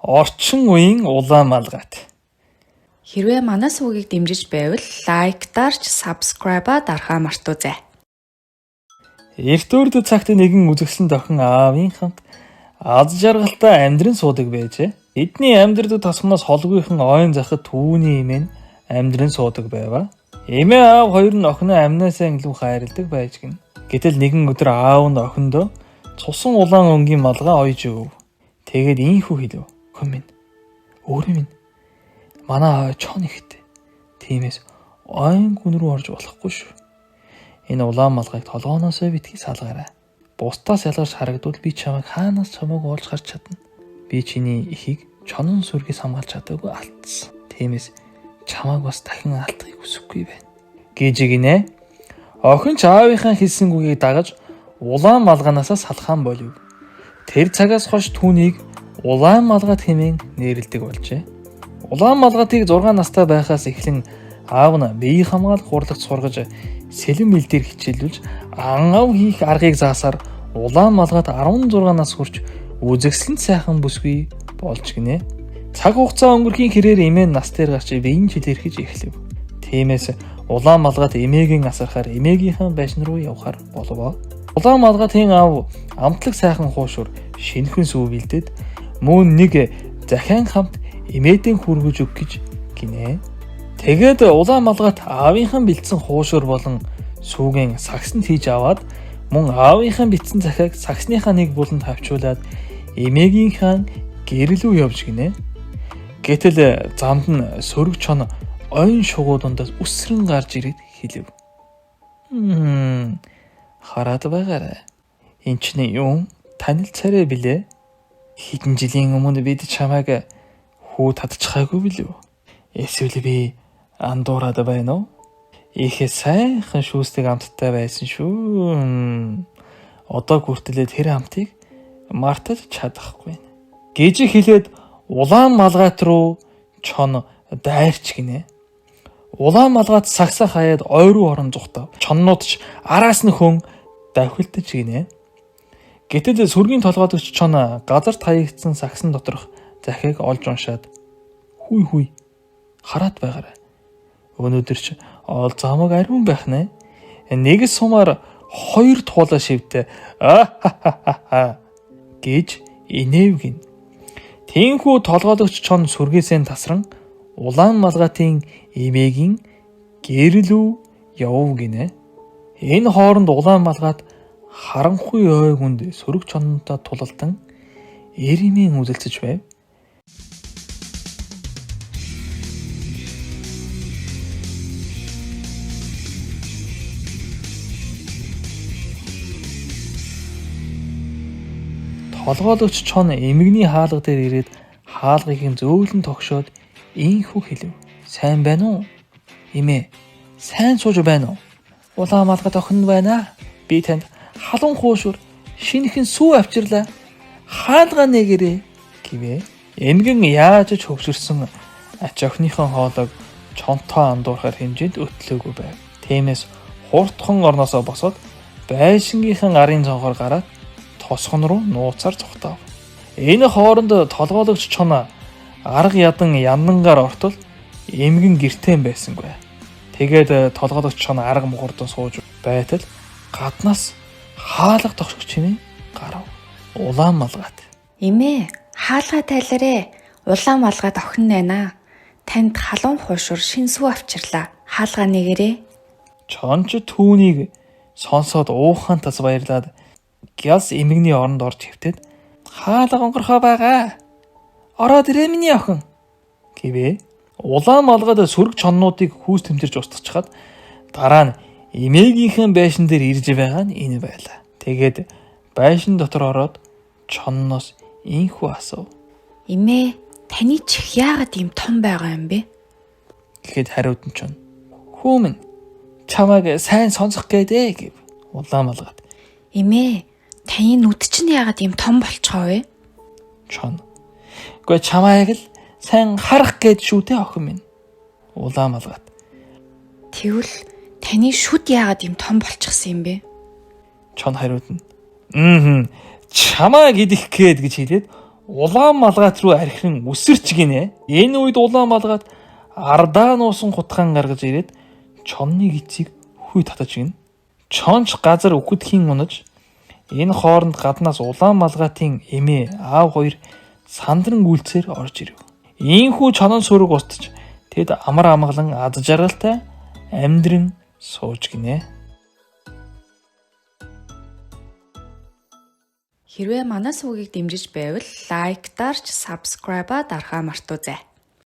Орчин үеийн улаан малгайт. Хэрвээ манай сувгийг дэмжиж байвал лайк дарж, subscribe-а дарахаа мартуузай. Эрт өрд цагт нэгэн үзэгсэн тохин аавын хамт аз жаргалтай амьдран суудаг байжээ. Эдний амьдрдаг тосгоноос холгүйхэн ойн захад түүний эмээ нь амьдран суудаг байваа. Эмээ аав хоёр нь охиноо амнаасаа илүү хайрладаг байж гин. Гэтэл нэгэн өдөр аав нь охиндоо цусан улаан өнгийн малгай ойж өгөв. Тэгээд ийхүү хэлв. Охин минь, өөрийн минь, манай ой чон ихтэй. Тиймээс ойн гүн рүү орж болохгүй шүү. Энэ улаан малгайг толгооноосоо битгий салгаарай. Бусдаас ялгарч харагдвал би чамайг хаанаас ч хамаагүй олж гарч чадна. Би чиний эхийг чонон сүргээс хамгаалж чадаагүй алдсан. Тиймээс чамайг бас дахин алдахыг хүсэхгүй байна. Гэж гинэ. Охин ч аавынхаа хэлсэн үгийг дагаж улаан малганаасаа салхаан болив. Тэр цагаас хойш түүнийг улаан малгайт хэмээн нэрэлдэг болжээ. Улаан малгайтыг 6 настай байхаас эхлэн аав нь бие хамгаалах урлагт сургаж сэлэм мэл дээр хичээлүүлж ангав хийх аргыг заасаар улаан малгайт 16 нас хүрч үзэсгэлэнт сайхан бүсгүй болж гинэ. Цаг хугацаа өнгөрхийн хэрээр эмээ нас дээр гарч биеийн чилэрхэж эхлэв. Тиймээс улаан малгайт эмээгийн асархаар эмээгийнхээ байшин руу явахар болов. Улаан малгайтын аав амтлаг сайхан хуушур шинэхэн сүү бэлдээд мөн нэг захиан хамт эмээдэн хүргэж өг гэж гинэ. Тэгээд улаан малгайт аавынхан бэлдсэн хуушур болон сүүгэн сагсанд хийж аваад мөн аавынхан битсэн захиаг сагсныхаа нэг буланд хавчуулаад эмээгийнхаа гэрлүү явж гинэ. Гэтэл замд нь сөрөг чон ойн шугуу дундаас үсрэн гарч ирээд хэлэв. Хараад байгаарай. Эн чинь юм танил царай билээ. Хэдэн жилийн өмнө бид чамайг хүү татчихаагүй билүү? Эсвэл би андуураад байна уу? Их сайхан шүүсдэг амттай байсан шүү. Одоо хүртлээ тэр амтыг мартаж чадахгүй. Гэж хэлээд улаан малгайт руу чон дайрч гинэ. Улаан малгайт сагсаа хаяад ой руу орон зугтав. Чоннууд ч араас нь хөн давхилдаж гинэ. Гэтэл сүргийн толгойлогч чон газарт хаягдсан сагсан доторх захиаг олж уншаад хүй хүй хараад байгаарай. Өнөөдөр ч ол замаг ариун байх нэ. Нэг сумаар хоёр туулаа шивдэ. Аа гэж инээв гин. Тинхүү толгойлогч чон сүргээсээ тасран улаан малгайтын эмээгийн гэрлүү явв гинэ. Энэ хооронд улаан малгайт харанхуй ой хүнд сөрөг чононтой тулалдан эримийн үзэлцэж байв. Толгойлогч чон эмэгний хаалга дээр ирээд хаалгыг нь зөөлөн тогшоод ийхүү хэлв. Сайн байна уу? Эмээ, сайн сууж байна уу? Улаан малгай охин байна. Би танд халуун хуушур шинэхэн сүү авчирлаа. Хаалгаа нэгэрээ гэвэ. Эмгэн яаж ч хөвшөрсөн ач охиныхон хоолойг чонтоо андуурхаар хэмжээнд өтлөөгүй байв. Тиймээс хурдхан орноосоо босоод байшингийнхэн арын цонхоор гараад тосгон руу нууцаар цухтав. Энэ хооронд толгойлогч чон арга ядан яндангаар ортол эмгэн гэртээ байсангүй. Тэгээд толгойлогч чон арга мугурдан сууж байтал гаднаас хаалга тогших чимээ гарав. Улаан малгайт. Эмээ, хаалгаа тайлаарэ. Улаан малгайт охин байна. Танд халуун хуушур шин сүү авчирлаа. Хаалгаа нэгэрээ. Чон ч түүнийг сонсоод уухаан тас баярлаад гялс эмэгний оронд орж хэвтээд хаалга онгорхоо байгаа. Ороод ирээ миний охин гэвэ. Улаан малгайд сөрөг чоннуудыг хүүс тэмтэрч устгachаад дараа нь эмээгийнхэн байшин дээр ирж байгаа нь энэ байлаа. Тэгээд байшин дотор ороод чонноос инхүү асуув. Эмээ, таны чих яагаад ийм том байгаа юм бэ? Гэхэд хариуд нь чон. Хүү минь чамайг сайн сонсох гээд гэв. Улаан малгайд. Эмээ, таны нүд чинь яагаад ийм том болчихоо вэ? Чон. Гэхдээ чамайг л сайн харах гээд шүү дээ охин минь. Улаан малгайд. Тэгвэл таны шүд яагаад ийм том болчихсон юм бэ? Чон хариуд нь. Чамайг идэх гээд гэж хэлээд Улаан малгайт руу архиран үсэрч гинэ. Энэ үед улаан малгайт ардаа нуусан хутгаан гаргаж ирээд чонны гицийг хүй татаж гинэ. Чонч газар үхэдхийн унаж энэ хооронд гаднаас улаан малгайтын эмээ аав хоёр сандран гүйлцээр орж ирэв. Ийхүү чонон сөрөг устж тэд амар амгалан аз жаргалтай амьдран сууж гинэ. Хэрвээ манай сувгийг дэмжиж байвал лайк дарж, subscribe-аа дарахаа мартуузай.